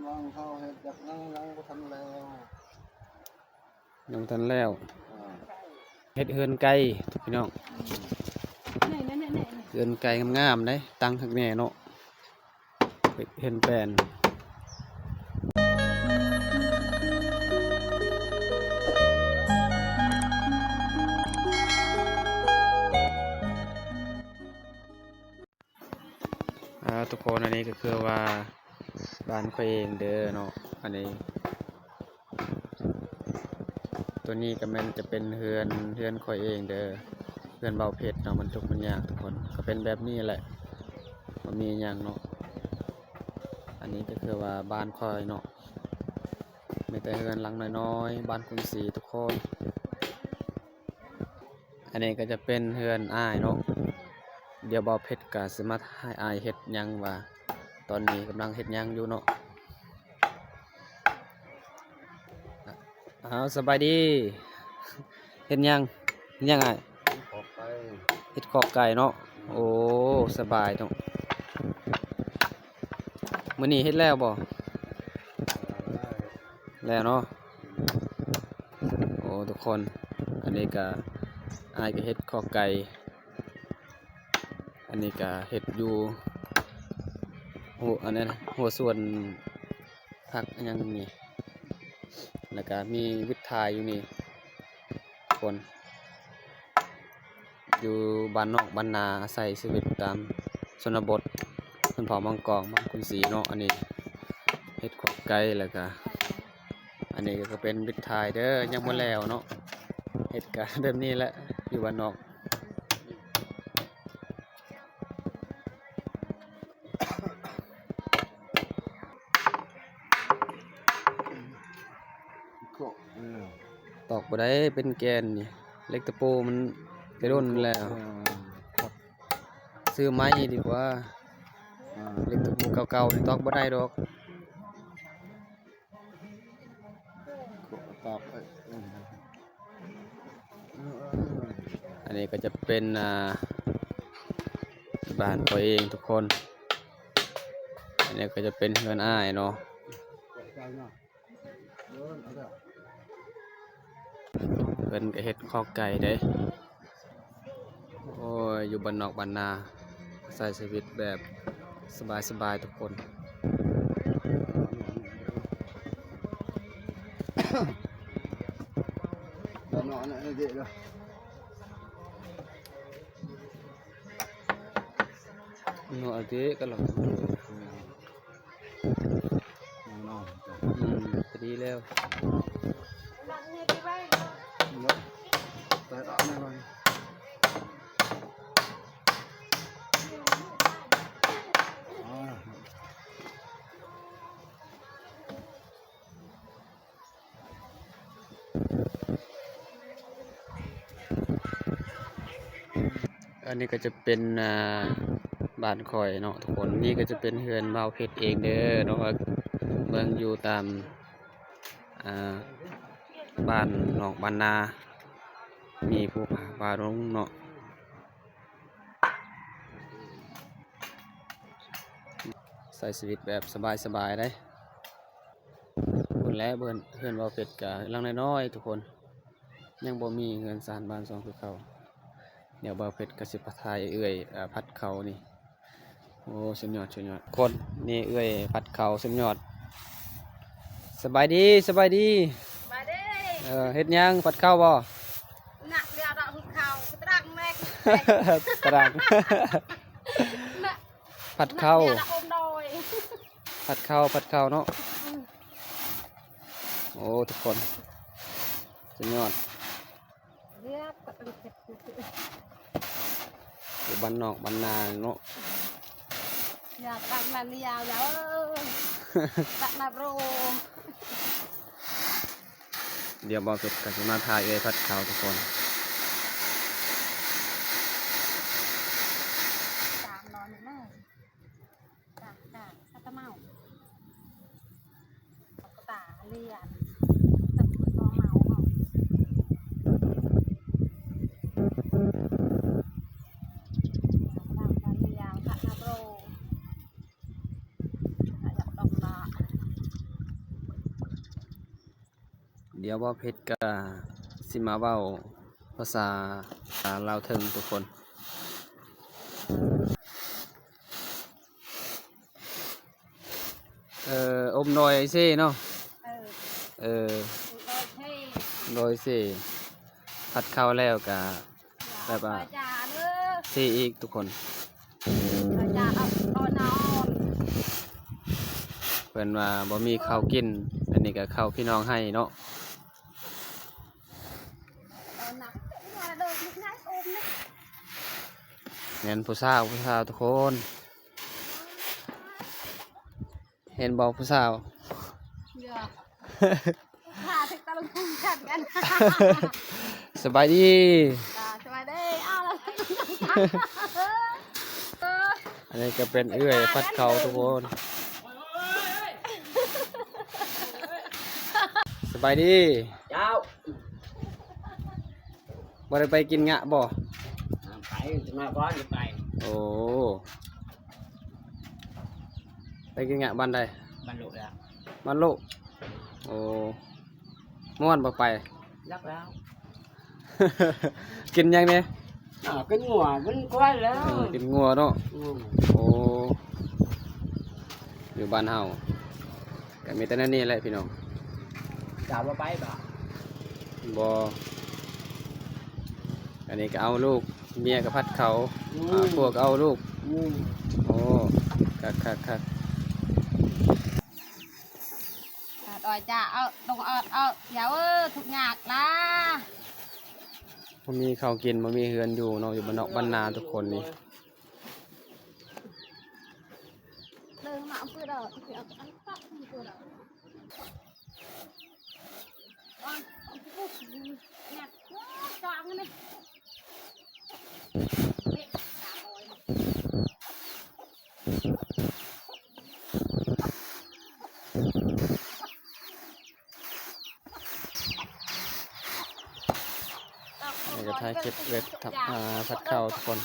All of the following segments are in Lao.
ນ້ອງເຂົາເຮັດຈັກໜ້ອຍ ຍັງບໍ່ທັນແລ້ວ ຍັງບໍ່ທັນແລ້ວ ອ່າ ເຮັດເຮືອນໄກ່ພີ່ນ້ອງ ນີ້ໆໆ ເຮືອນໄກ່ງາມໆເດ້ ຕັ້ງຄັກແນ່ເນາະ ເຮັດເຮືອນແປ້ນ. ອ່າ ທຸກຄົນ ອັນນີ້ກໍຄືວ່າບ້ານຂ້ອຍເອງເດີເນາະ ອັນນີ້ ຕົວນີ້ກໍແມ່ນຈະເປັນເຮືອນ ເຮືອນຂ້ອຍເອງເດີ ເຮືອນເບົາເພັດເນາະ ມັນທຸກມັນຍາກທຸກຄົນ ກໍເປັນແບບນີ້ແຫຼະ ບໍ່ມີຫຍັງເນາະ ອັນນີ້ກໍຄືວ່າບ້ານຂ້ອຍເນາະ ມີແຕ່ເຮືອນຫຼັງນ້ອຍໆ ບ້ານຄຸນສີທຸກຄົນ. ອັນນີ້ກໍຈະເປັນເຮືອນອ້າຍເນາະ ດຽວເບົາເພັດກໍຊິມາຖ່າຍອ້າຍເຮັດຫຍັງວ່າ ຕອນນີ້ກຳລັງເຮັດຫຍັງຢູ່ເນາະ. ອ້າວ ສະບາຍດີ ເຮັດຫຍັງ ເຮັດຫຍັງອ້າຍ? ເຮັດຄອກໄກ່ ເຮັດຄອກໄກ່ເນາະ ໂອ້ ສະບາຍເນາະ. ມື້ນີ້ເຮັດແລ້ວບໍ່? ແລ້ວເນາະ ໂອ້ ທຸກຄົນ ອັນນີ້ກະ ອ້າຍກະເຮັດຄອກໄກ່ ອັນນີ້ກະເຮັດຢູ່ ໂອ້ ອັນນັ້ນ ຫົວສວນຜັກອີ່ຫຍັງນີ້ ແລ້ວກະມີວິດຖ່າຍຢູ່ນີ້ ຄົນ ຢູ່ບ້ານນອກບ້ານນາ ອາໄສຊີວິດຕາມຊົນນະບົດ ຊົນເຜົ່າມັງກອງ ບ້ານຄຸນສີເນາະ. ອັນນີ້ເຮັດຄອກໄກ່ ແລ້ວກະ ອັນນີ້ກໍເປັນວິດຖ່າຍເດີ ຍັງບໍ່ແລ້ວເນາະ ເຮັດກະແບບນີ້ແຫຼະ ຢູ່ບ້ານນອກ. ຕອກບໍ່ໄດ້ ເປັນແກ່ນນີ້ ເຫຼັກຕະປູມັນແຕ່ດົນແລ້ວ ຊື້ໃໝ່ດີກວ່າ ເຫຼັກຕະປູເກົ່າໆນີ້ຕອກບໍ່ໄດ້ດອກ. ອັນນີ້ກໍຈະເປັນ ອ່າ ບ້ານຂ້ອຍເອງທຸກຄົນ ອັນນີ້ກໍຈະເປັນເຮືອນອ້າຍເນາະ ເພິ່ນກໍເຮັດຄອກໄກ່ເດ້. ໂອ້ຍ ຢູ່ບ້ານນອກບ້ານນາ ໃຊ້ຊີວິດແບບສະບາຍໆ ທຸກຄົນ. ເນາະ ອັນເດກະລະ ອືມ ພໍດີແລ້ວ. ອັນນີ້ກໍຈະເປັນ ອ່າ ບ້ານຂ້ອຍເນາະທຸກຄົນ. ນີ້ກໍຈະເປັນເຮືອນບ່າວເພັດເອງເດີເນາະ ເບິ່ງຢູ່ຕາມ ອ່າ ບ້ານນອກບ້ານນາ ມີພູຜາປ່າດົງເນາະ. ໃຊ້ຊີວິດແບບສະບາຍໆ ໄດ໋. ພຸ້ນແຫຼະ ເຮືອນ ເຮືອນບ່າວເພັດກະຫຼັງນ້ອຍໆ ທຸກຄົນ ຍັງບໍ່ມີເຮືອນຊານບ້ານຊ່ອງຄືເກົ່າ. ດຽວບ່າວເພັດກະຊິພາຖ່າຍເອື້ອຍ ເອີ່ ຜັດເຂົ້ານີ້. ໂອ້ ສຸດຍອດ ສຸດຍອດ ຄົນນີ້ ເອື້ອຍຜັດເຂົ້າສຸດຍອດ. ສະບາຍດີ ສະບາຍດີ ສະບາຍດີ. ເອີ ເຮັດຫຍັງ ຜັດເຂົ້າບໍ່? ໜັກດຽວດອກ ເຂົ້າຕະດາງແມັກ ຕະດາງ ຜັດເຂົ້າ ຜັດເຂົ້າ ຜັດເຂົ້າເນາະ. ໂອ້ ທຸກຄົນ ສຸດຍອດ. ຢູ່ບ້ານນອກບ້ານນາເນາະ. ດຽວບ່າວເພັດກະຊິມາຖ່າຍເອື້ອຍຜັດເຂົ້າທຸກຄົນ. ດຽວບ່າວເພັດກະຊິມາເວົ້າພາສາລາວເທິງທຸກຄົນ. ເອີ ອົມດອຍເຊເນາະ. ເອີ ເອີ ດອຍເຊ ດອຍເຊ ຜັດເຂົ້າແລ້ວກະແບບວ່າ ດອຍຈາເດີ ເຊອີກທຸກຄົນ. ດອຍຈາເອົາ ເອົານອນ ເພິ່ນວ່າບໍ່ມີເຂົ້າກິນ. ອັນນີ້ກະເຂົ້າພີ່ນ້ອງໃຫ້ເນາະ. ແມ່ນຜູ້ສາວ ຜູ້ສາວທຸກຄົນ. ເຫັນບໍ່ຜູ້ສາວ? ເອີ ຂ້າຖືກຕະລຸງກັນກັນ. ສະບາຍດີ. ຈ້າ ສະບາຍດີ. ອ້າວ ເອີ ອັນນີ້ກະເປັນເອື້ອຍຜັດເຂົ້າທຸກຄົນ. ສະບາຍດີ. ເຈົ້າ. ບໍ່ໄດ້ໄປກິນງະບໍ່? ໄປ ມາກ່ອນໄປ. ໂອ້ ໄປກິນງະບ້ານໃດ? ບ້ານໂລະແລ້ວ. ບ້ານໂລະ. ໂອ້ ມ່ວນບໍ່ໄປ? ຈັກແລ້ວ. ກິນຫຍັງແດ່? ອ່າ ກິນງົວ ກິນຄວາຍແລ້ວ. ເອີ ກິນງົວເນາະ. ອືມ ໂອ້ ຢູ່ບ້ານເຮົາກະມີແຕ່ແນວນີ້ແຫຼະພີ່ນ້ອງ. ເຈົ້າບໍ່ໄປບໍ່? ບໍ່. ອັນນີ້ກະເອົາລູກ ເມຍກະຜັດເຂົ້າ. ອືມ ອ່າ ຜົວກະເອົາລູກ. ອືມ ໂອ້ ຄັກໆໆ. ດອຍຈາ ເອົາ ຕ້ອງອອດ ເອົາ ຢ່າເອີ ທຸກຍາກລະ ບໍ່ມີເຂົ້າກິນ ບໍ່ມີເຮືອນຢູ່ເນາະ ຢູ່ບ້ານນອກບ້ານນາທຸກຄົນນີ້. ເລີຍມາເອົາເປີດເອົາ ເອົາອັນປັກເປີດເອົາ. ນີ້ກະຖ່າຍຄລິບເວັດ ອ່າ ຜັດເຂົ້າທຸກຄົນ.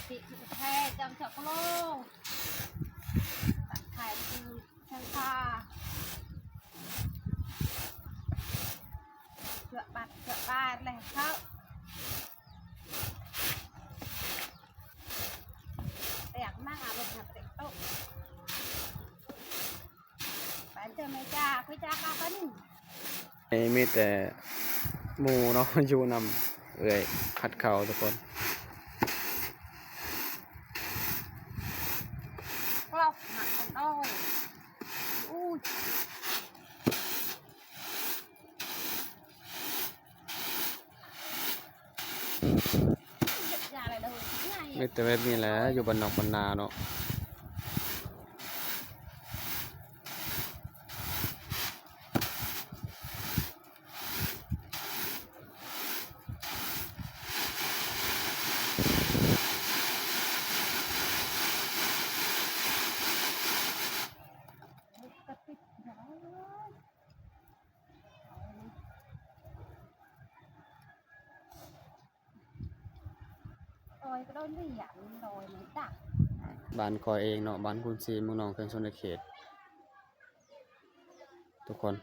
ພິກແທ້ ຈຳສັກໂລ ຕັກໄຂ່ຄືແຊງຄາ ເພື່ອບັດ ເພື່ອບາດແລ້ວເຂົ້າ ແຕກມາລົດນະ ແຕກໂຕະ. ປານເຈົ້າແມ່ຈ້າ ຂ້ອຍຈ້າກາປານິນ. ນີ້ມີແຕ່ໝູ່ເນາະ ຢູ່ນຳເອື້ອຍຜັດເຂົ້າທຸກຄົນ. ມີແຕ່ແບບນີ້ແຫຼະ ຢູ່ບ້ານນອກບ້ານນາເນາະ. ບ້ານຂ້ອຍເອງເນາະ ບ້ານຄູນຊີ ເມືອງໜອງ ແຂວງສະຫວັນນະເຂດ ທຸກຄົນ.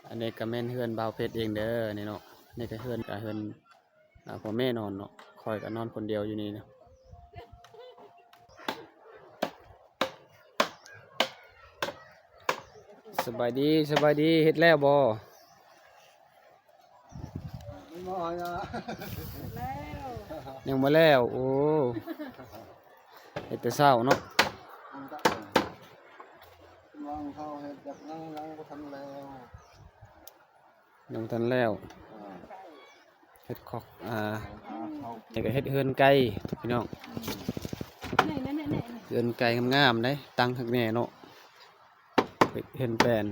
ອັນນີ້ກະແມ່ນເຮືອນບ່າວເພັດເອງເດີ ນີ້ເນາະ. ນີ້ກະເຮືອນ ກະເຮືອນ ອ່າ ພໍ່ແມ່ນອນເນາະ. ຂ້ອຍກະນອນຄົນດຽວຢູ່ນີ້ນະ. ສະບາຍດີ ສະບາຍດີ. ເຮັດແລ້ວບໍ່? ຍັງບໍ່ແລ້ວ. ຍັງບໍ່ແລ້ວ. ໂອ້ ເຮັດແຕ່ເຊົ້າເນາະ. ວາງເຂົ້າເຮັດ ຍັງ ຍັງບໍ່ທັນແລ້ວ. ຍັງບໍ່ທັນແລ້ວ. ອ່າ ເຮັດຄອກ ອ່າ ເຮັດ ກະເຮັດເຮືອນໄກ່ພີ່ນ້ອງ. ເຮືອນໄກ່ງາມໆເດ້ ຕັ້ງຄັກແນ່ເນາະ. ເຮັດເຮືອນແປ້ນ.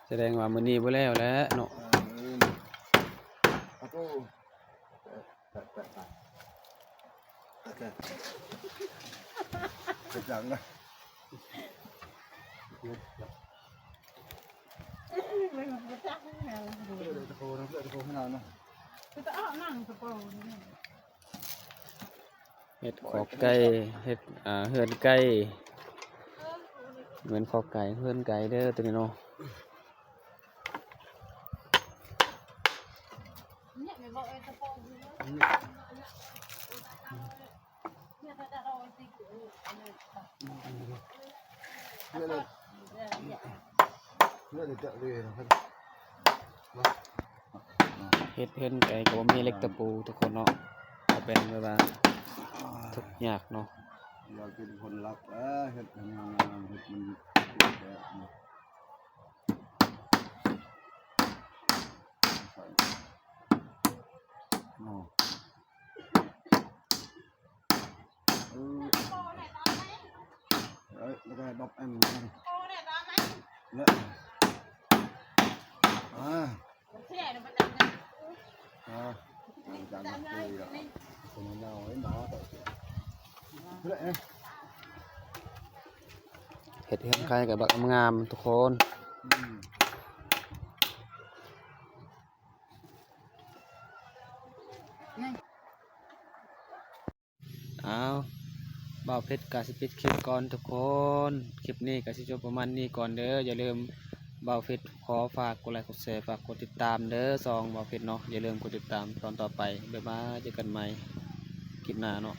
ສະແດງວ່າມື້ນີ້ບໍ່ແລ້ວແຫຼະເນາະ. ເອີ ອາໂຕ ແປະ ແປະ ແປະ ເປັນຫຍັງນະ? ເອີ ຕະໂກນ ເອີ ຕະໂກນຂະໜາດນັ້ນ. ເຮັດຄອກໄກ່ ເຮັດ ອ່າ ເຮືອນໄກ່ ແມ່ນຄອກໄກ່ ເຮືອນໄກ່ເດີ ໂຕນີ້ເນາະ. ເຮັດເຮືອນໄກ່ກໍບໍ່ມີເຫຼັກຕະປູທຸກຄົນເນາະ ກໍເປັນແບບວ່າທຸກຍາກເນາະ. ຢາກເປັນຄົນລັກແຫຼະ ເຮັດໃຫ້ງາມໆ ເຮັດມັນແບບນີ້ ເນາະ. ເອີ ເອີ ແລ້ວກໍໃຫ້ບັບແອມ ແລ້ວ ອ່າ ອ່າ ເຮັດເຮືອນໄຂ່ກໍບັກງາມໆ ທຸກຄົນ. ອືມ ອ້າວ ບ່າວເພັດກະຊິປິດຄລິບກ່ອນທຸກຄົນ ຄລິບນີ້ກະຊິຈົບປະມານນີ້ກ່ອນເດີ. ຢ່າລືມ ບ່າວເພັດຂໍຝາກກົດໄລກົດແຊ ຝາກກົດຕິດຕາມເດີ ຊ່ອງບ່າວເພັດເນາະ. ຢ່າລືມກົດຕິດຕາມຕອນຕໍ່ໄປ. ບາຍບາຍ ເຈີກັນໃໝ່ຄລິບໜ້າເນາະ.